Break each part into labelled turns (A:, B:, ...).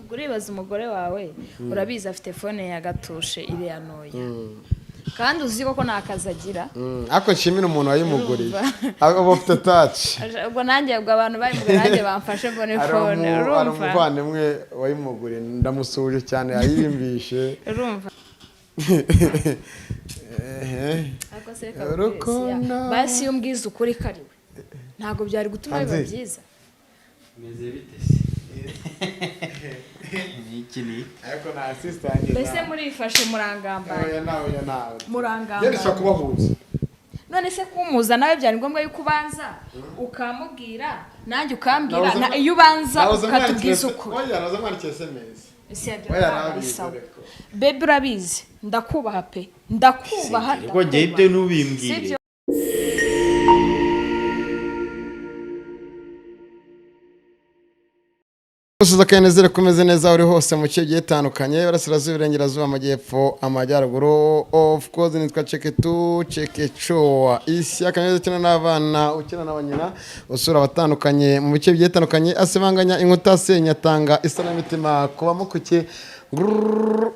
A: Ubwo uribaza, umugore wawe urabizi afite phone ya gatushe iriya ntoya, kandi uzi koko nta kazi agira.
B: Ariko nshimira umuntu wayimuguriye, uba ufite touch.
A: Ubwo nanjye, ubwo abantu bayimuguriye nanjye bamfashe mbone
B: Hari
A: phone.
B: hari
A: Urumva?
B: umuvandimwe wayimuguriye, ndamusuhuje cyane, yayiyumvishe.
A: Urumva? Ariko se reka
B: Urukundo.
A: nkubwire, basi iyo umbwiza ukuri kariwe ntabwo byari gutuma biba
B: Hanze.
A: byiza.
C: Meze bite se? Ni iki ni iki?
B: Ariko nta sister yanjye.
A: Mbese murifashe murangambaye.
B: Oya nawe, oya nawe.
A: Murangambaye.
B: Yari kubahuza.
A: None se kumuza nawe byari ngombwa yuko ubanza ukamubwira, nanjye ukambwira, na iyo ubanza ukatubwiza ukuri?
B: Oya, naza mwandikiye SMS.
A: Ese yabyo
B: Oya,
A: ntabwo ari
B: arabizi,
A: sawa.
B: ariko.
A: Baby, urabizi ndakubaha pe, ndakubaha.
C: Ariko njye ibyo ntubimbwire.
A: Sibyo?
B: Gusuza kanezere kumeze neza uri hose mu bice bigiye bitandukanye, iburasirazuba, iburengerazuba, amajyepfo, amajyaruguru. Of course nitwa Ceketu Cekecoa isi akaneza, ukina n'abana, ukina n'abanyina, usura abatandukanye mu bice bigiye bitandukanye, asibanganya inkuta, asenya, atanga isanamitima kuba mukuke.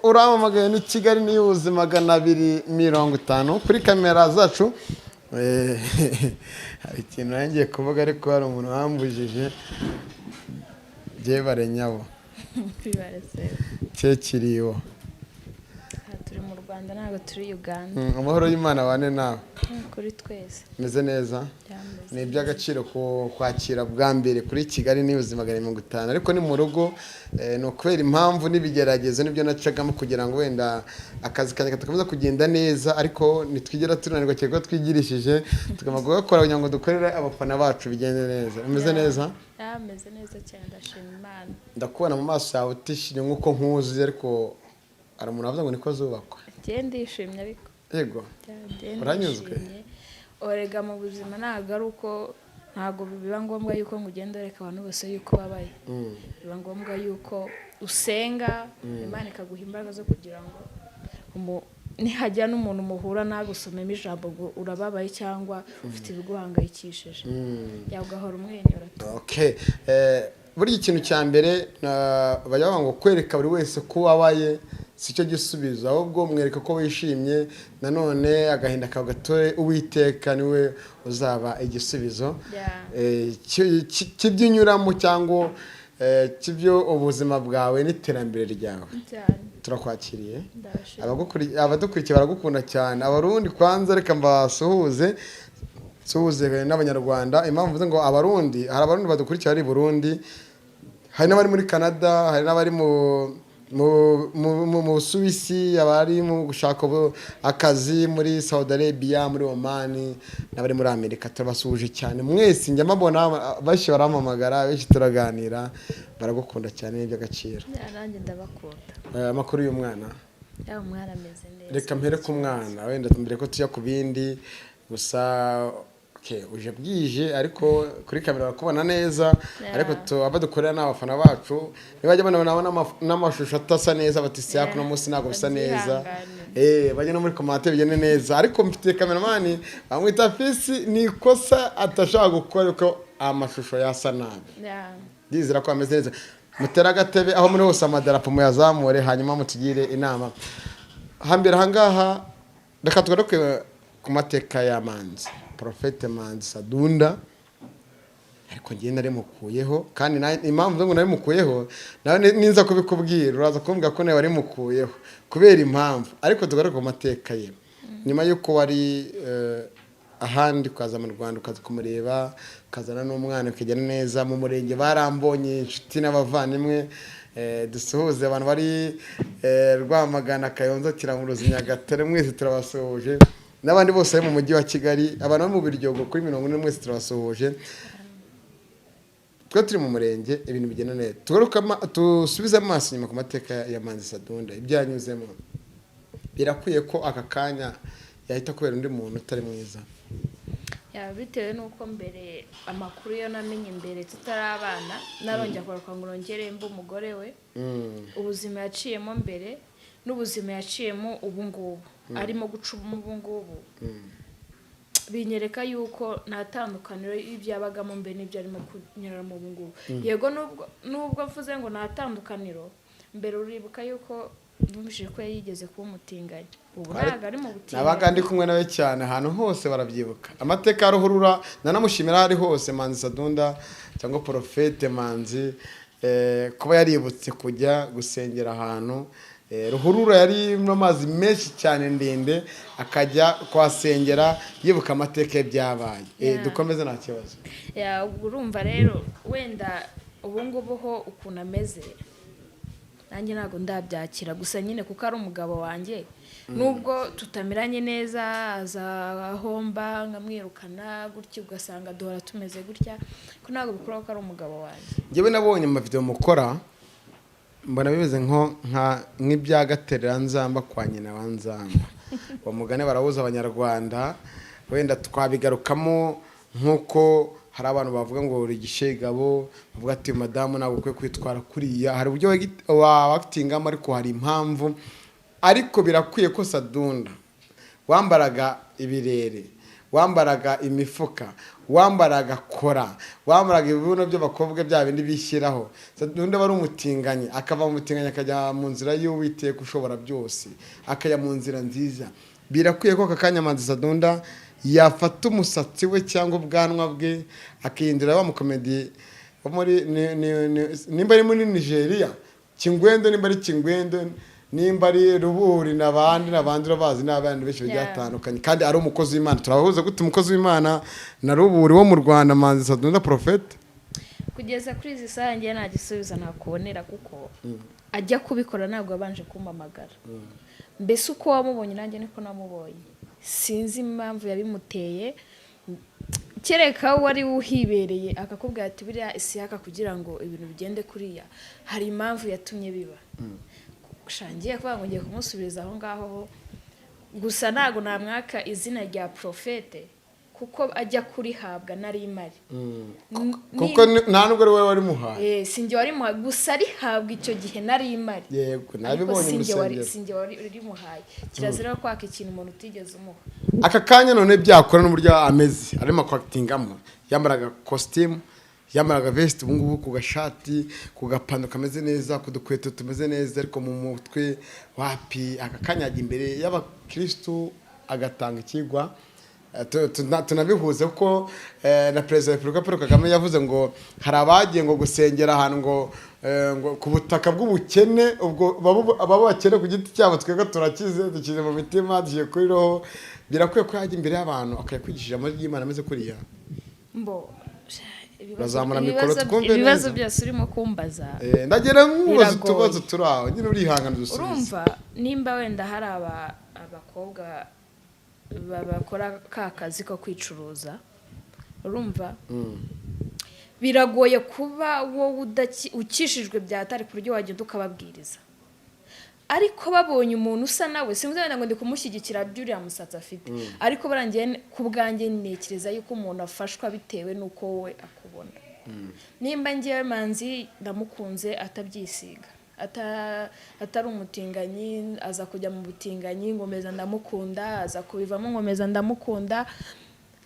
B: Uramamagaye ni Kigali News 250 kuri kamera zacu. Hari ikintu ngiye kuvuga ariko hari umuntu wambujije. Byebare nyabo. Cye kiriwo.
A: Aha turi mu Rwanda, ntabwo turi Uganda.
B: Amahoro y'Imana bane nawe.
A: Kuri twese.
B: Meze neza.
A: Byameze.
B: Ni iby'agaciro kwakira bwa mbere kuri Kigali News 250, ariko ni mu rugo. Ni ukubera impamvu n'ibigeragezo nibyo nacagamo kugira ngo wenda akazi kanjye katakomeza kugenda neza, ariko ntitwigera tunanirwa kereka ko twigirishije. Tugomba kugakora kugira ngo dukorere abafana bacu bigende neza. Umeze neza?
A: Byameze neza cyane, ndashima Imana.
B: Ndakubona mu maso yawe utishimye nk'uko nkuzi, ariko hari umuntu wavuze ngo niko zubakwa.
A: Njye ndishimye ariko.
B: Yego.
A: Njye
B: Uranyuzwe?
A: ndishimye. Orega mu buzima ntabwo ari uko, ntabwo biba ngombwa yuko ngo ugende wereka abantu bose yuko ubabaye. Biba ngombwa yuko usenga Imana ikaguha imbaraga zo kugira ngo nihajya n'umuntu muhura nagusomemo ijambo ngo urababaye cyangwa ufite ibiguhangayikishije, yawe ugahora umwenyura.
B: Okay. Burya ikintu cya mbere bajya bavuga ngo kwereka buri wese ko ubabaye si cyo gisubizo, ahubwo mwereka ko wishimye. Nanone agahinda kawe gatore Uwiteka, niwe uzaba igisubizo cy'ibyo unyuramo cyangwa cy'ibyo ubuzima bwawe n'iterambere ryawe.
A: Cyane.
B: Turakwakiriye.
A: Ndabashimira.
B: Abadukurikiye baragukunda cyane. Abarundi kwanza reka mbasuhuze, nsuhuze n'Abanyarwanda. Impamvu mvuze ngo Abarundi, hari Abarundi badukurikiye bari i Burundi, hari n'abari muri Canada, hari n'abari mu Busuwisi, abari mu gushaka akazi muri Saudi Arabia, muri Oman, n'abari muri Amerika. Turabasuhuje cyane mwese. Njya mbabona benshi barampamagara, benshi turaganira, baragukunda cyane, ni iby'agaciro.
A: Yeah, nanjye ndabakunda.
B: Amakuru y'umwana?
A: Yaba umwana ameze neza.
B: Reka mpere ku mwana wenda mbere ko tujya ku bindi. Gusa okay, uje bwije ariko kuri kamera barakubona neza. Ariko abo dukorera ni abafana bacu, nibajya banabona n'amashusho atasa neza bati siya kuno munsi ntabwo bisa neza.
A: Babyihangane.
B: Bajya no muri commentaire bigende neza. Ariko mfite cameraman bamwita Fisi, ni ikosa atashaka gukora uko amashusho yasa nabi. Ndizera ko ameze neza. Mutere agatebe aho muri hose, amadarapo muyazamure, hanyuma mutugire inama. Hambere ahangaha reka tugaruke ku mateka ya Manzi, Prophète Manzi Sadunda. Ariko ngewe narimukuyeho, kandi impamvu ngo narimukuyeho nawe ninza kubikubwira uraza kumbwira ko nawe warimukuyeho kubera impamvu. Ariko tugaruke ku mateka ye nyuma y'uko wari ahandi, ukaza mu Rwanda, ukaza kumureba, ukazana n'umwana ukagenda neza. Mu murenge barambonye, inshuti n'abavandimwe. Dusuhuze abantu bari Rwamagana, Kayonza, Kiramuruzi, Nyagatare, mwese turabasuhuje, n'abandi bose bari mu mujyi wa Kigali, abantu bo mu Biryogo kuri 40, mwese turabasuhuje. Twe turi mu murenge, ibintu bigenda neza. Tugaruke dusubize amaso inyuma ku mateka ya Manzi Sadunda, ibyo yanyuzemo. Birakwiye ko aka kanya yahita kubera undi muntu utari mwiza?
A: Yaba bitewe n'uko mbere amakuru yo namenye mbere tutari abana, narongera kugaruka ngo nongere mbe umugore we. Ubuzima yaciyemo mbere n'ubuzima yaciyemo ubu ngubu arimo guca ubu ngubu. Binyereka yuko nta tandukaniro y'ibyo yabagamo mbere n'ibyo arimo kunyuramo ubu ngubu. Yego, nubwo mvuze ngo nta tandukaniro, mbere uribuka yuko numvise ko yigeze kuba umutinganyi, ubu ntabwo ari mu
B: Nabaga ndi
A: butinganyi.
B: kumwe nawe cyane ahantu hose, barabyibuka amateka ya ruhurura. Nanamushimira aho ari hose, Manzi Sadunda cyangwa Porofete Manzi, kuba yaributse kujya gusengera ahantu ruhurura yari irimo amazi menshi cyane ndende, akajya kuhasengera yibuka amateka y'ibyabaye. Dukomeze, nta kibazo.
A: Yeah, ubwo urumva rero wenda ubu ngubu ho ukuntu ameze, nanjye ntabwo ndabyakira. Gusa nyine kuko ari umugabo wanjye, nubwo tutameranye neza, aza ahomba nkamwirukana gutya, ugasanga duhora tumeze gutya, ko ntabwo bikuraho ko ari umugabo wanjye.
B: Njyewe nabonye amavideo mukora, mbona bimeze nk'ibya gaterera nzamba kwa nyina wa Nzamba. Uwo mugani barawuza Abanyarwanda, wenda twabigarukamo nk'uko hari abantu bavuga ngo uri igishegabo, bavuga ati madamu ntabwo ukwiye kwitwara kuriya. Hari uburyo wakitingamo, ariko hari impamvu. Ariko birakwiye ko Sadunda wambaraga ibirere, wambaraga imifuka, wambaraga kora, wambaraga ibibuno by'abakobwa bya bindi bishyiraho, Sadunda wari umutinganyi, akava mu butinganyi akajya mu nzira y'Uwiteka ushobora byose, akajya mu nzira nziza, birakwiye ko aka kanya Manzi Sadunda yafata umusatsi we cyangwa ubwanwa bwe akihindura wa mukomedi wo muri nimba ari muri Nigeria, Kingwendo, nimba ari Kingwendo, nimba ari Ruburi n'abandi n'abandi, urabazi n'abandi benshi bagiye batandukanye, kandi ari umukozi w'Imana. Turabahuza gute umukozi w'Imana na Ruburi wo mu Rwanda, Manzi Sadunda Prophète?
A: Kugeza kuri izi saha ngiye nta gisubizo nakubonera, kuko ajya kubikora ntabwo yabanje kumpamagara. Mbese uko wamubonye nanjye niko namubonye. Sinzi impamvu yabimuteye, kereka wari uhibereye akakubwira ati buriya Isiyaka kugira ngo ibintu bigende kuriya hari impamvu yatumye biba. Shangiye kuvuga ngo ngiye kumusubiza aho ngaho ho, gusa ntabwo namwaka izina rya porofete kuko ajya kurihabwa nari mari.
B: Kuko nta nubwo ari wowe warimuhaye.
A: Eh, sinjye warimuhaye, gusa arihabwa icyo gihe nari mari.
B: Yego,
A: Ariko
B: nabibonye mu
A: sinjye wari
B: rusengero.
A: Sinjye wari urimuhaye. Kirazira kwaka ikintu umuntu utigeze umuha.
B: Aka kanya none byakora n'uburyo ameze arimo kwakitingamo, yambaraga kositimu, yambaraga veste, ubu ngubu ku gashati, ku gapantaro kameze neza, ku dukweto tumeze neza, ariko mu mutwe wapi. Aka kanya ajya imbere y'abakirisitu agatanga ikigwa. Tunabihuze kuko na Perezida wa Repubulika Paul Kagame yavuze ngo hari abagiye ngo gusengera ahantu ngo ku butaka bw'ubukene. Ubwo baba bakene ku giti cyabo, twebwe turakize, dukize mu mitima, dukize kuri roho. Birakwiye ko yajya imbere y'abantu akajya kwigisha ijambo ry'Imana ameze kuriya?
A: Mbo
B: Bazamura mikoro twumve
A: ibibazo
B: neza.
A: byose urimo kumbaza
B: Ndagira nkubaza
A: biragoye.
B: Utubazo turi aho nyine, urihangana udusubize.
A: Urumva nimba wenda hari abakobwa bakora ka kazi ko kwicuruza, urumva biragoye kuba wowe ukishijwe byatari ku buryo wagenda ukababwiriza, ariko babonye umuntu usa nawe, sinzi wenda ngo ndi kumushyigikira by'uriya musatsi afite, ariko barangiye ku bwanjye ntekereza yuko umuntu afashwa bitewe n'uko wowe akubona. Nimba ngewe Manzi ndamukunze atabyisiga, atari umutinganyi, aza kujya mu butinganyi ngomeza ndamukunda, aza kubivamo ngomeza ndamukunda,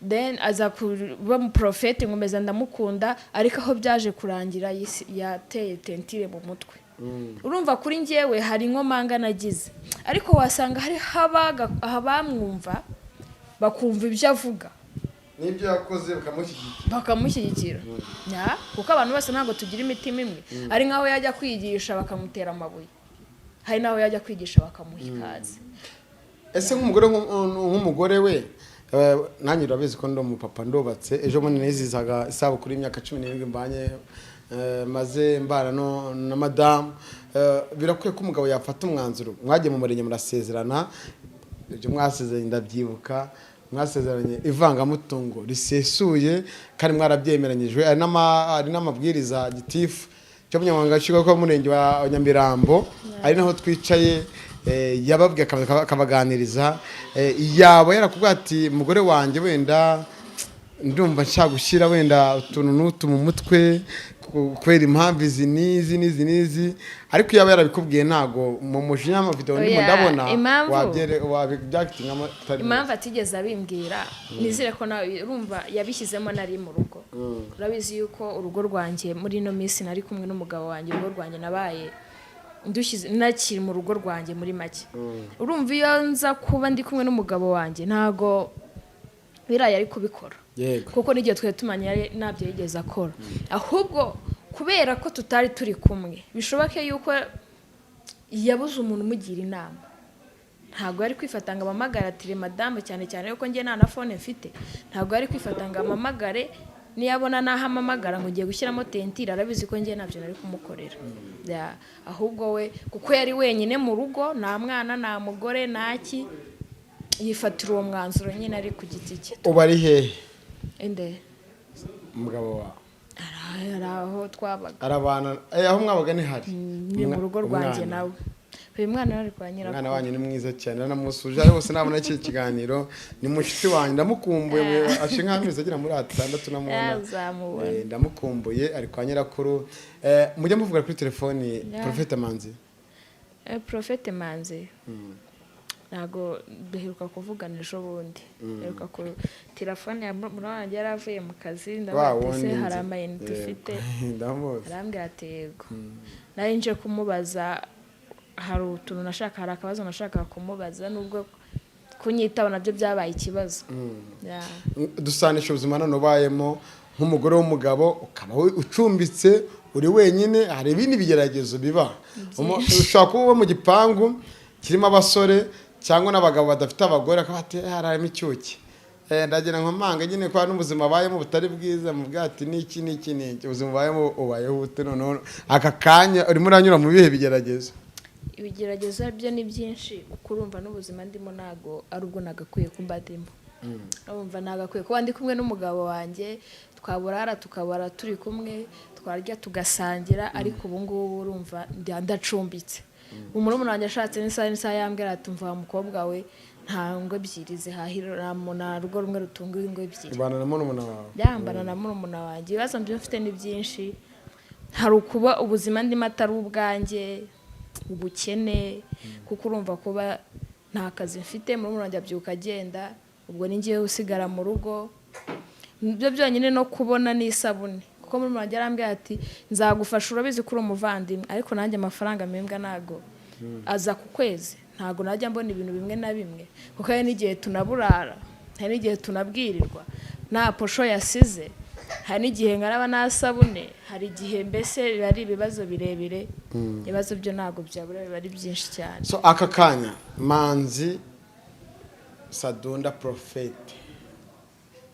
A: then aza kuba mu porofeti ngomeza ndamukunda, ariko aho byaje kurangira yateye teinture mu mutwe. Urumva kuri njyewe hari inkomanga nagize, ariko wasanga hari abamwumva bakumva ibyo avuga
B: n'ibyo yakoze bakamushyigikira.
A: Bakamushyigikira. Yeah, kuko abantu bose ntabwo tugira imitima imwe. Ari nk'aho yajya kwigisha bakamutera amabuye, hari n'aho yajya kwigisha bakamuha ikaze.
B: Ese nk'umugore we, nanjye urabizi ko ndi umupapa, ndubatse. Ejo bundi nizizaga isabukuru y'imyaka 17 mbanye, maze mbana na madamu. Birakwiye ko umugabo yafata umwanzuro, mwagiye mu murenge murasezerana, ibyo mwasezeranye ndabyibuka, mwasezeranye ivangamutungo risesuye kandi mwarabyemeranyijwe. Hari n'amabwiriza gitifu cy'umunyamabanga nshingwabikorwa w'umurenge wa Nyamirambo, ari naho twicaye, yababwiye akabaganiriza. Yaba yarakubwiye ati mugore wanjye wenda Ndumva nshaka gushyira wenda utuntu n'utu mu mutwe kubera impamvu izi n'izi n'izi n'izi, ariko iyo aba yarabikubwiye, ntago mu mujinya, amavideo ndimo
A: Oya,
B: ndabona wabyakitingamo atari.
A: Impamvu atigeze abimbwira, nizere ko nawe urumva yabishyizemo nari mu rugo. Urabizi yuko urugo rwanjye muri ino minsi nari kumwe n'umugabo wanjye, urugo rwanjye nabaye ndushyize nakiri mu rugo rwanjye. Muri make, urumva iyo nza kuba ndi kumwe n'umugabo wanjye, ntago biriya yari kubikora, kuko n'igihe twari tumanye ntabyo yigeze akora. Ahubwo kubera ko tutari turi kumwe, bishoboke yuko yabuze umuntu umugira inama. Ntabwo yari kwifata ngo amamagare ati madamu, cyane cyane yuko njye nta na phone mfite. Ntabwo yari kwifata ngo amamagare, niyabona n'aho amamagara ngo ngiye gushyiramo tentire, arabizi ko njye ntabyo nari kumukorera. Ya, ahubwo we kuko yari wenyine mu rugo, nta mwana, nta mugore, nta ki, yifatira uwo mwanzuro nyine ari ku giti cye.
B: Ubu ari hehe?
A: Inde?
B: Umugabo wawe.
A: Hari aho twabaga.
B: Arabana aho mwabaga ni hari?
A: Ni mu rugo rwanjye.
B: Umwana.
A: Nawe uyu mwana ari kwa
B: Umwana
A: nyirakuru.
B: wanyu ni mwiza cyane, nanamusuje ari bose nabona iki kiganiro. Ni mushiti wanjye, ndamukumbuye, ashe nk'amezi agera muri 6 namubona.
A: Yazamubona.
B: Ndamukumbuye, ari kwa nyirakuru. Mujya muvuga kuri telefoni? Profete Manzi?
A: Profete Manzi ntabwo duheruka kuvugana. Ejo bundi duheruka ku telefone ya murumuna wanjye, yari avuye mu kazi,
B: Wa
A: ndavuga ati
B: wundi
A: se hari
B: nzi.
A: amayinite ufite?
B: Ndamuzi.
A: Arambwira ati yego. Nari nje kumubaza, hari utuntu nashaka, hari akabazo nashakaga kumubaza, nubwo kunyitaho nabyo byabaye ikibazo. Ya.
B: Dusanisha ubuzima none ubayemo nk'umugore w'umugabo, ukaba ucumbitse uri wenyine. Hari ibindi bigeragezo biba. Ushobora kuba uba mu gipangu kirimo abasore cyangwa n'abagabo badafite abagore, akaba ati: "Eh, harimo icyuki." Ndagira ngo mpanga nyine ko n'ubuzima abayemo butari bwiza mu bwati n'iki n'iki n'iki. Ubuzima ubayemo, ubayeho ute noneho aka kanya? Urimo uranyura mu bihe bigeragezo?
A: Ibigeragezo byo ni byinshi, kuko urumva n'ubuzima ndimo ntago ari ubwo nagakwiye kuba ndimo. Urumva nagakwiye kuba ndi kumwe n'umugabo wanjye, twaburara tukabara turi kumwe, twarya tugasangira, ariko ubu ngubu urumva ndacumbitse. Umurumuna wanjye ashatse n'isaha n'isaha yambwira ati: "Mva wa mukobwa we, nta ngo ebyiri zihahira, nta rugo rumwe rutunga ingo ebyiri."
B: Ubana na murumuna wawe?
A: Yambana na murumuna wanjye. Ibibazo byo mfite ni byinshi. Hari ukuba ubuzima ndimo atari ubwanjye, ubukene, kuko urumva kuba nta kazi mfite, murumuna wanjye abyuka agenda, ubwo ni njyewe usigara mu rugo. Nibyo byonyine no kubona n'isabune, kuko murumuna wanjye yarambwiye ati: "Nzagufasha, urabizi ko uri umuvandimwe, ariko nanjye amafaranga mpembwa ntago aza ku kwezi, ntago najya mbona ibintu bimwe na bimwe," kuko hari n'igihe tunaburara, hari n'igihe tunabwirirwa nta posho yasize, hari n'igihe nkaraba nta sabune, hari igihe mbese biba ari ibibazo birebire. Ibibazo byo ntabwo byabura, biba ari byinshi cyane.
B: So aka kanya Manzi Sadunda Profete,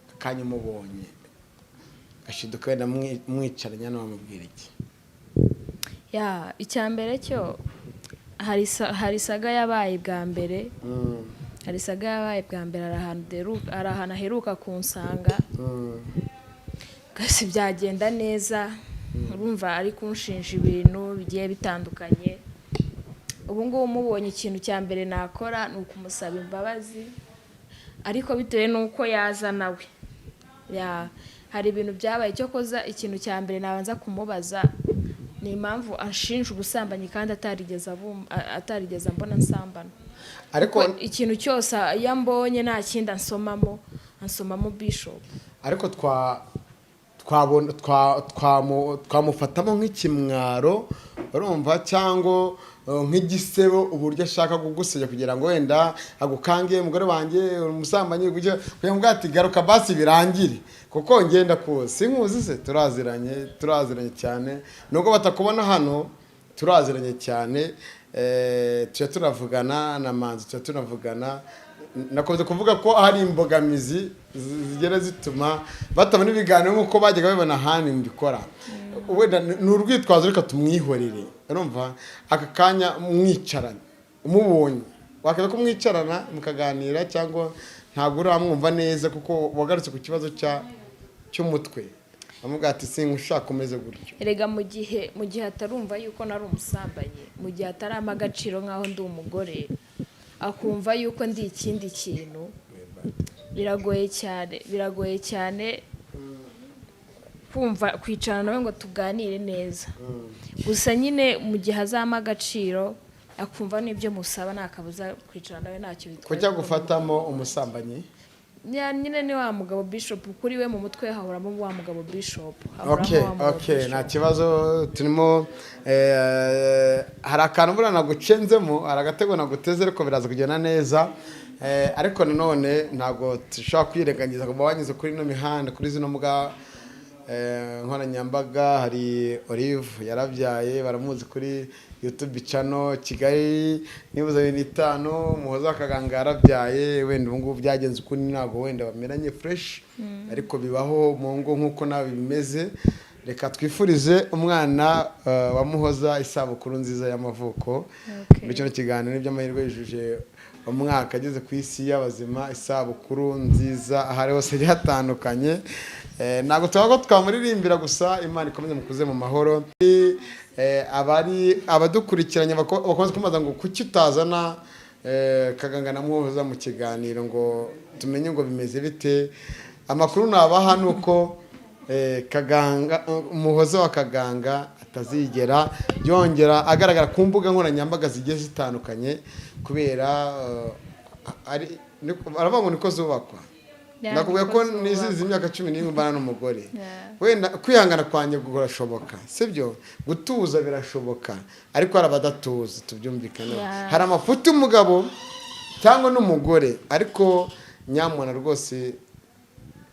B: aka kanya umubonye gashiduka wenda mwicaranye hano, wamubwira iki?
A: Ya, icya mbere cyo hari saga yabaye bwa mbere, hari saga yabaye bwa mbere. Hari ahantu aheruka kunsanga gasi byagenda neza. Urumva ari kunshinja ibintu bigiye bitandukanye. Ubu ngubu mubonye, ikintu cya mbere nakora ni ukumusaba imbabazi, ariko bitewe n'uko yaza nawe. Ya, hari ibintu byabaye. Cyo koza ikintu cya mbere nabanza kumubaza ni impamvu anshinja ubusambanyi kandi atarigeze ambona nsambana.
B: Ariko
A: Kuko ikintu cyose iyo ambonye nta kindi ansomamo, ansomamo bishop.
B: Ariko twabona twamufatamo nk'ikimwaro, urumva, cyangwa nk'igisebo, uburyo ashaka kugusebya kugira ngo wenda agukange: "Umugore wanjye umusambanyi," kugira ngo ati: "Garuka basi birangire," kuko ngenda kuzi, sinkuzi se? Turaziranye, turaziranye cyane, nubwo batakubona hano turaziranye cyane. Tujya tunavugana na Manzi, tujya tunavugana. Nakunze kuvuga ko hari imbogamizi zigera zituma batabona ibiganiro nk'uko bajyaga babibona ahandi mbikora. Wenda ni urwitwazo, reka tumwihorere. Urumva aka kanya mwicaranye, umubonye, wakaza ko mwicarana mukaganira, cyangwa ntabwo uramwumva neza kuko wagarutse ku kibazo cy'umutwe, amubwira ati: "Singushaka umeze gutyo"?
A: Erega mu gihe atarumva yuko nari umusambanyi, mu gihe atarama agaciro nk'aho ndi umugore, akumva yuko ndi ikindi kintu. Biragoye cyane, biragoye cyane kumva kwicarana nawe ngo tuganire neza. Gusa nyine mu gihe azampa agaciro, akumva n'ibyo musaba, nta kabuza kwicarana nawe ntacyo bitwaye.
B: Kujya gufatamo umusambanyi?
A: Nyine ni wa mugabo Bishop. Kuri we mu mutwe hahoramo wa mugabo Bishop, hahoramo wa mugabo
B: Okay, nta
A: Bishop.
B: kibazo. Turimo hari akantu buriya nagucenzemo, hari agatego naguteze, ariko biraza kugenda neza. Ariko nanone ntabwo dushobora kwirengagiza kuba wanyuze kuri ino mihanda, kuri zino mbuga nkoranyambaga. Hari Olive yarabyaye, baramuzi kuri YouTube channel Kigali nibuze 25. Muhoza w'Akaganga yarabyaye. Wenda ubu ngubu byagenze ukundi, ntabwo wenda bameranye fresh, ariko bibaho mu ngo nk'uko nawe bimeze. Reka twifurize umwana wa Muhoza isabukuru nziza y'amavuko. Muri kino kiganiro n'iby'amahirwe yujuje umwaka ageze ku isi y'abazima. Isabukuru nziza aho ari hose hagiye hatandukanye. Ntabwo tuba ko twamuririmbira, gusa Imana ikomeze mukuze mu mahoro. Abari abadukurikiranye bakomeza kumubaza ngo kuki utazana Kaganga na Muhoza mu kiganiro ngo tumenye ngo bimeze bite. Amakuru nabaha ni uko Kaganga, Umuhoza wa Kaganga, atazigera yongera agaragara ku mbuga nkoranyambaga zigiye zitandukanye kubera baravuga ngo niko zubakwa. Nakubwiye
A: Niko
B: ko
A: zubakwa.
B: nizize imyaka 11 mbana n'umugore. Wenda kwihangana kwanjye kurashoboka, sibyo? Gutuza birashoboka, ariko hari abadatuza, tubyumvikaneho. Hari amafuti umugabo cyangwa n'umugore, ariko nyamuna rwose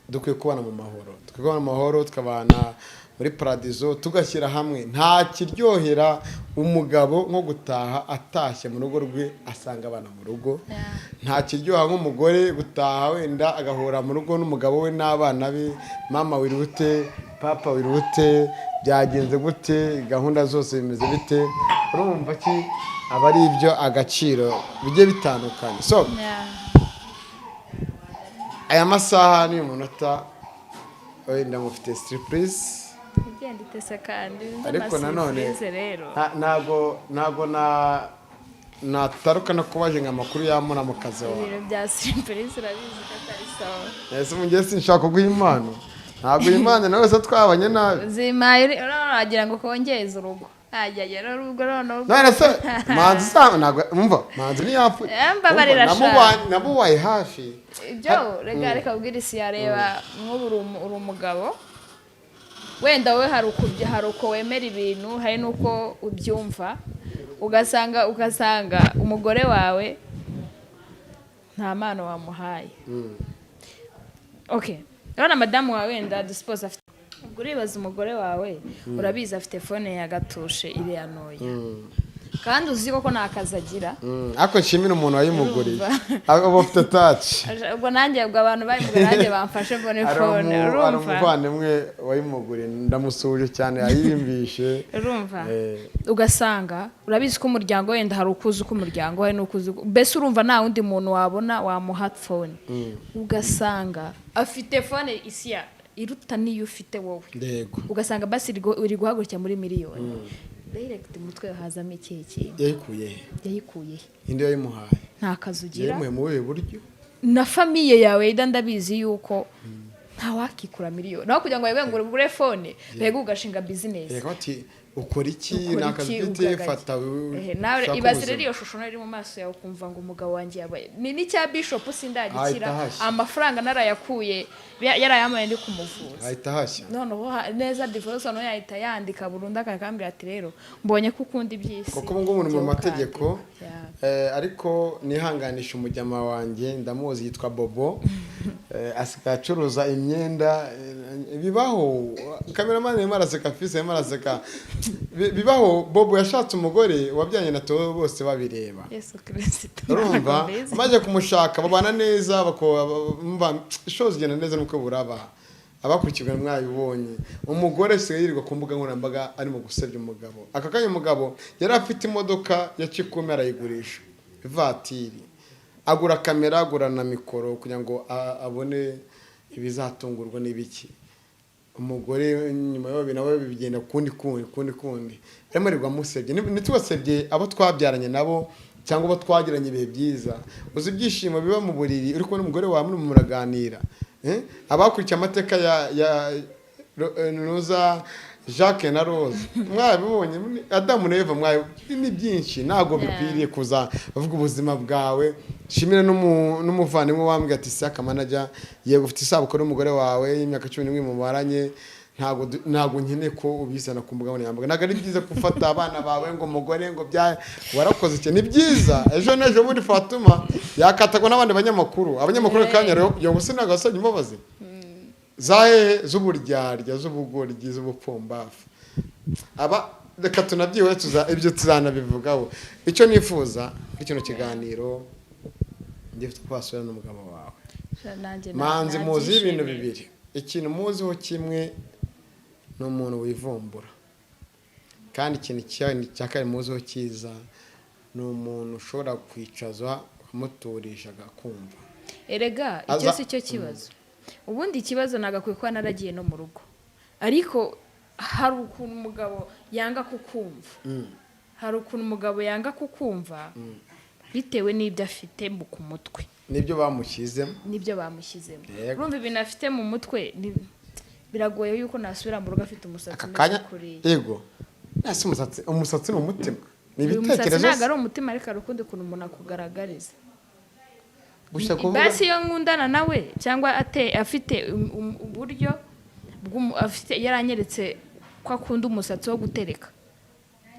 B: dukwiye kubana mu mahoro, dukwiye kubana mu mahoro, tukabana muri paradizo, tugashyira hamwe. Nta kiryohera umugabo nko gutaha, atashye mu rugo rwe asanga abana mu rugo. Nta kiryoha nk'umugore gutaha wenda agahura mu rugo n'umugabo we n'abana be: "Mama wirute, papa wirute, byagenze gute, gahunda zose bimeze bite?" Urumva ki aba ari ibyo agaciro bigiye bitandukanye. So aya masaha n'uyu munota wenda mufite surprise.
A: Igenda itese kandi.
B: Ariko nanone
A: Surprise rero.
B: Ntabwo na nataruka no kubaje ngo amakuru yamura mu kazi wawe.
A: Ibintu bya surprise urabizi ko atari sawa.
B: Ese umugezi sinshaka kuguha impano, ntabwo iyi impano nawe se twabanye nabi?
A: Zimaye wagira ngo kongeze urugo, ajya rero urugo noneho.
B: None se Manzi usanga ntabwo umva Manzi ntiyapfuye?
A: Mbabarira
B: Umva,
A: sha.
B: Namubaye hafi.
A: Ibyo reka ubwire isi yareba. Nk'ubu uri umugabo, wenda wowe hari uko wemera ibintu, hari n'uko ubyumva, ugasanga umugore wawe nta mpano wamuhaye. Okay, urabona madamu wawe wenda dusipoze afite, ubwo uribaza umugore wawe, urabizi afite phone ya gatushe iriya ntoya, kandi uzi koko nta kazi agira.
B: Ariko nshimira umuntu wayimuguriye.
A: Urumva.
B: Aba ufite touch.
A: Ubwo nanjye, ubwo abantu bayimuguriye nanjye bamfashe mbone
B: Hari
A: phone.
B: hari
A: Urumva?
B: umuvandimwe wayimuguriye, ndamusuhuje cyane, yayirimbishe.
A: Urumva, ugasanga urabizi ko umuryango wenda hari ukuzi uko umuryango we n'ukuzi mbese, urumva nta wundi muntu wabona wamuha phone, ugasanga afite phone isiya iruta n'iyo ufite wowe. Ugasanga basi iri guhagurukira muri miliyoni direct, umutwe hazamo ikihe kintu?
B: Yayikuye he?
A: Yayikuye he?
B: Indi yayimuhaye?
A: Nta kazi ugira.
B: Yayimuhaye mu buhe buryo?
A: Na famille yawe ida ndabizi yuko ntawakikura miliyoni naho kugira ngo webe ngo ugure phone, mbega ugashinga business.
B: Reka bati ukora iki?
A: Ukora
B: Ni akazi
A: iki,
B: ufite?
A: ugagaki.
B: Fata
A: Ehe, nawe
B: ushake
A: ibaze
B: ubuzima.
A: rero iyo shusho nayo iri mu maso yawe, ukumva ngo umugabo wanjye yabaye ni n'icya Bishop sindagikira.
B: Ahita hashya.
A: Amafaranga narayakuye, yarayamaye ndi kumuvuza.
B: Ahita hashya.
A: Noneho neza divorce noneho yahita yandika burundu, akakambwira ati: "Rero mbonye ko ukunda iby'isi."
B: Kuko ubu ngubu ni mu
A: Jya
B: mategeko.
A: ukandika. Yeah.
B: Ariko nihanganisha umujyama wanjye, ndamuzi yitwa Bobo. Asigaye acuruza imyenda. Bibaho, cameraman arimo araseka, fisi arimo araseka. Bibaho. Bobo yashatse umugore wabyanye na Theo bose babireba.
A: Yesu Kirisito!
B: Urumva?
A: Ntabwo mbizi.
B: Amaze kumushaka babana neza, show zigenda neza nuko buraba abakurikirwa mwabibonye. Umugore asigaye yirirwa ku mbuga nkoranyambaga arimo gusebya umugabo. Aka kanya umugabo yari afite imodoka ya Kikumi, arayigurisha ivatiri, agura kamera, agura na mikoro kugira ngo abone ibizatungurwa n'ibiki. Umugore nyuma y'aho nawe bigenda kundi kundi kundi kundi, arimo arirwa amusebye. Ntitubasebye abo twabyaranye nabo. Cyangwa uwo twagiranye ibihe byiza. Uzi ibyishimo biba mu buriri uri kumwe n'umugore wawe, muri muraganira, eh? Abakurikiye amateka ya Nuza Jacques na Rose mwabibonye, Adamu na Eva ni byinshi, ntabwo bikwiriye kuza bavuga ubuzima bwawe. Shimire n'umuvandimwe wambwiye ati: "Saka manager, yego ufite isabukuru y'umugore wawe y'imyaka 11 mumaranye, ntabwo nkeneye ko ubizana ku mbuga nkoranyambaga." Ntabwo ari byiza gufata abana bawe ngo umugore ngo bya warakoze iki. Ni byiza, ejo n'ejo bundi Fatuma yakatagwa n'abandi banyamakuru, abanyamakuru kanya rero yo gusa ntabwo asabye imbabazi za hehe, z'uburyarya, z'ubugoryi, z'ubupfumbafu. Aba reka tunabyiwe tuza ibyo tuzanabivugaho. Icyo nifuza muri kino kiganiro, ngifite ko wasubira n'umugabo wawe.
A: Nanjye
B: Manzi muzi ibintu
A: nabyishimiye.
B: bibiri. Ikintu muziho kimwe ni umuntu wivumbura, kandi ikintu cya kabiri muziho cyiza ni umuntu ushobora kwicaza ukamuturisha agakumva.
A: Erega icyo si cyo kibazo. Ubundi ikibazo nagakwiye kuba naragiye no mu rugo, ariko hari ukuntu umugabo yanga kukumva, hari ukuntu umugabo yanga kukumva bitewe n'ibyo afite ku mutwe.
B: Nibyo bamushyizemo.
A: N'ibyo bamushyizemo.
B: Yego.
A: Urumva ibintu afite mu mutwe biragoye yuko nasubira mu rugo afite umusatsi
B: Aka
A: umeze
B: kanya
A: kuriya.
B: Yego, nase umusatsi ni umutima, ni
A: Uyu musatsi
B: ibitekerezo
A: ntabwo ari umutima, ariko hari ukundi kuntu umuntu akugaragariza.
B: Gusa kuvuga
A: Basi iyo nkundana nawe cyangwa afite uburyo afite, yaranyeretse ko akunda umusatsi wo gutereka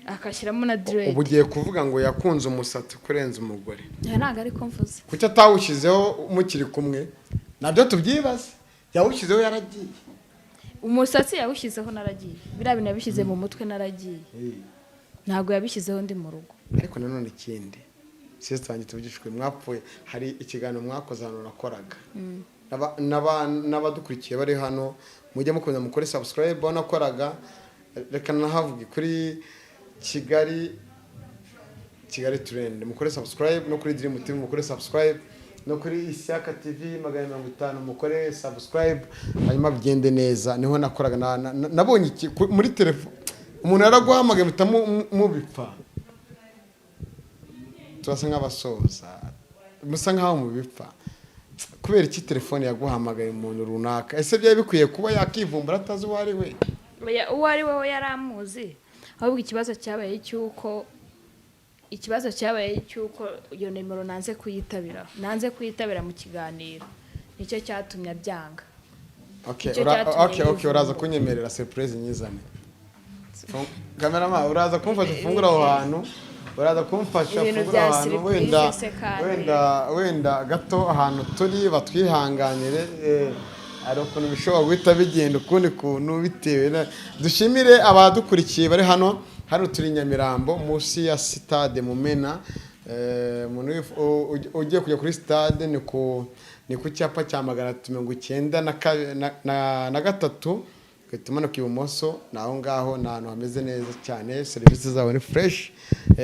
A: akashyiramo na dread.
B: Ubu ugiye kuvuga ngo yakunze umusatsi kurenza umugore?
A: Aya ntabwo ariko mvuze.
B: Kuki atawushyizeho mukiri kumwe? Nabyo tubyibaze. Yawushyizeho yaragiye.
A: Umusatsi yawushyizeho naragiye, biriya bintu yabishyize mu mutwe naragiye, ntabwo yabishyizeho ndi mu rugo.
B: Ariko nanone ikindi, sister wanjye, tuvugishijwe, mwapfuye, hari ikiganiro mwakoze ahantu nakoraga. N'abadukurikiye bari hano, mujye mukomeza mukore subscribe aho nakoraga. Reka nahavuge, kuri Kigali Trend mukore subscribe, no kuri Dream TV mukore subscribe, no kuri Ishyaka TV 450 mukore subscribe, hanyuma bigende neza. Niho nakoraga, nabonye muri telefone umuntu yaraguhamagaye muhita mubipfa. Turasa nk'abasoza, musa nk'aho mubipfa. Kubera iki telefone yaguhamagaye umuntu runaka? Ese byari bikwiye kuba yakivumbura atazi uwo ari we?
A: Oya, uwo ari we yari amuzi. Ahubwo ikibazo cyabaye cy'uko iyo nimero nanze kuyitabira, nanze kuyitabira mu kiganiro, nicyo cyatumye abyanga.
B: Okay,
A: Nicyo cyatumye
B: okay, uraza
A: yivumbura.
B: Kunyemerera surprise nyizane. Cameraman, uraza kumfasha ufungura aho hantu, uraza kumfasha
A: Ibintu
B: ufungura
A: bya
B: aho hantu
A: surprise
B: wenda
A: se kandi.
B: Wenda gato ahantu turi batwihanganire, hari ukuntu bishobora guhita bigenda ukundi kuntu bitewe na. Dushimire abadukurikiye bari hano. Hano turi Nyamirambo munsi ya sitade Mumena. Umuntu ugiye kujya kuri sitade ni ku cyapa cya 393, ugahita umanuka ibumoso, ni aho ngaho. Ni ahantu hameze neza cyane, serivisi zabo ni fresh,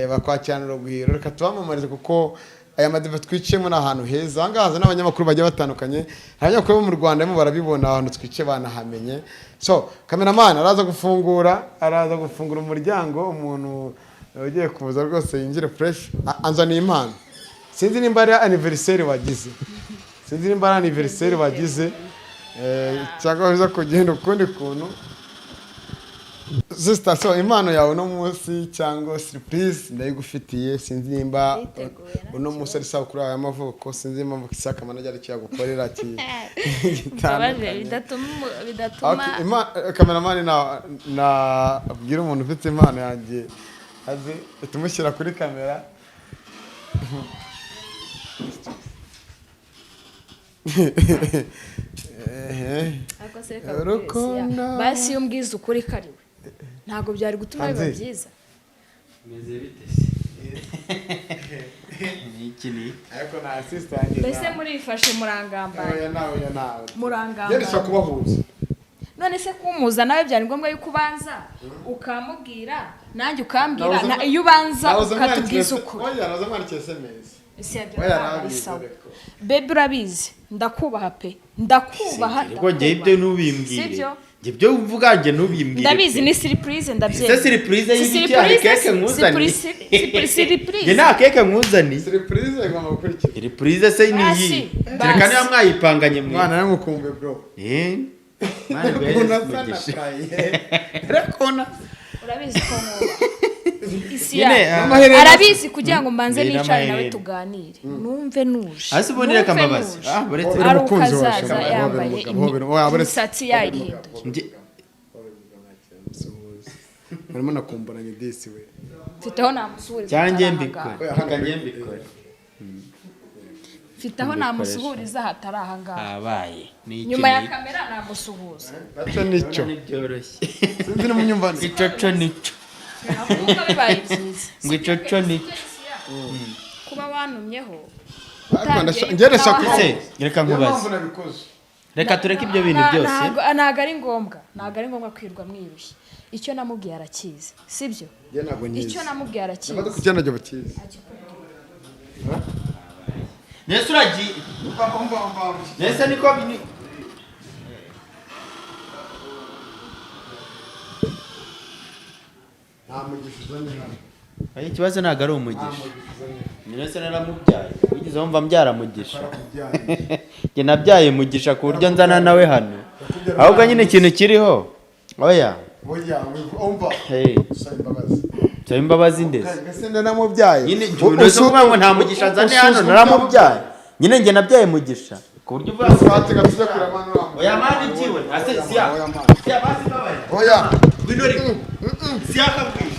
B: bakwakirana urugwiro. Reka tubamamarize kuko aya madive twiciyemo ni ahantu heza. Aha ngaha haza n'abanyamakuru bagiye batandukanye, abanyamakuru bo mu Rwanda barimo barabibona ahantu twicaye, banahamenye. So cameraman araza gufungura umuryango, umuntu ugiye kuza rwose yinjire fresh. Anzaniye impano, sinzi nimba ari anniversaire wagize, sinzi nimba ari anniversaire wagize, cyangwa biza kugenda ukundi kuntu. Sister, so impano yawe uno munsi cyangwa surprise ndayigufitiye. Sinzi nimba
A: Nditeguye, nta
B: uno munsi ari isabukuru yawe y'amavuko, sinzi impamvu Isaka manager ari icyo yagukorera
A: Mbabaje,
B: gitandukanye.
A: bidatuma
B: Okay, cameraman na abwira umuntu ufite impano yanjye azi tumushyira kuri kamera. Ehe.
A: Ariko se reka
B: Urukundo.
A: nkubwire, basi iyo umbwiza ukuri kariwe ntabwo byari gutuma biba
B: Hanze.
A: byiza.
C: Meze bite se? Ni iki ni?
B: Ariko na sister yanjye
A: Mbese murifashe murangambaye.
B: Oya, nawe, oya, nawe.
A: Murangambaye.
B: Yari kubahuza.
A: None se kumuza nawe byari ngombwa yuko ubanza ukamubwira, nanjye ukambwira, iyo ubanza ukatubwiza ukuri?
B: Oya, naza mwandikiye SMS.
A: Ese yabyo
B: Oya,
A: ntabwo ari
B: arabizi,
A: sawa.
B: ariko.
A: Baby, urabizi ndakubaha pe, ndakubaha.
C: Ariko njye ibyo ntubimbwire.
A: Sibyo?
C: Njye ibyo uvuga njye ntubimbwire.
A: Ndabizi, ni surprise, ndabyemera.
C: Ese surprise
A: Si
C: y'ibiki? Hari
A: surprise,
C: keke nkuzaniye?
A: Surprise.
C: Njye nta keke nkuzaniye.
B: Surprise igomba gukurikira.
C: Surprise se ni
A: Basi,
C: iyi?
A: basi.
C: Kereka niba mwayipanganye mwe.
B: Mwana, namukumbuye, bro.
C: Eh, Imana iguhereze
B: Ukuntu asa na
C: umugisha.
B: kaye. Urakona.
A: Urabizi ko nkuba isi
C: Nyine,
A: yacu.
B: N'amaherena.
A: Arabizi, kugira ngo mbanze
C: Mbere
A: nicare nawe
C: n'amaherena.
A: tuganire, numve nuje.
C: Hasi ubundi reka
A: Numve
C: mbabazi.
A: nuje.
C: Ah, buretse.
B: Hobera
A: Ari
B: umukunzi wawe,
A: uko azaza
B: Shema.
A: yambaye
B: Hobera umugabo, hobera. Oya, buretse.
A: imisatsi yayihinduye.
B: Murimo nakumburanye disi we.
A: Mfite aho namusuhuriza
C: Cyangwa
A: hatari
C: mbikore.
A: ahangaha.
C: Reka njye mbikore.
A: Mfite aho namusuhuriza hatari ahangaha.
C: Habaye ni iki?
A: Nyuma ya
C: Ni
A: kamera namusuhuza.
B: Nacyo nicyo.
C: Ntibyoroshye.
B: Sinzi nimunyumva.
C: Icoco nico.
A: Ahubwo bibaye byiza.
C: Ngo icoco nico.
A: Kuba wantumyeho.
B: Ariko njye ndashaka
C: Ese reka
B: Niyo
C: nkubaze.
B: mpamvu nabikoze.
C: Reka tureke ibyo bintu byose.
A: Ntabwo ari ngombwa, ntabwo ari ngombwa kwirwa mwirushye. Icyo namubwiye arakizi, sibyo?
B: Njye ntabwo nyizi.
A: Icyo namubwiye arakizi.
B: Nabwo kugira nabyo bakizi.
C: Nese uragiye? Nese niko
B: Nta mugisha uzanye hano.
C: Oya, ikibazo ntabwo ari
B: Nta
C: umugisha.
B: mugisha uzanye hano.
C: Nese naramubyaye? Wigeze wumva mbyara mugisha?
B: Barakubyaye.
C: Njye nabyaye mugisha ku buryo nzana nawe hano. Ahubwo nyine ikintu kiriho, oya.
B: Oya, umva.
C: Hey.
B: Usaba imbabazi.
C: Nsaba imbabazi ndetse?
B: Ese naramubyaye.
C: Nyine nese kuvuga ngo nta mugisha nzane hano, naramubyaye nyine. Njye nabyaye mugisha ku buryo uvuga ngo
B: Twatega tujya kureba mwana uriya.
C: Oya mani, byiwe ase siya.
B: Oya, mani.
C: Siya, basi mbabaye.
B: Oya.
C: Ngwino, reka siya akabwira.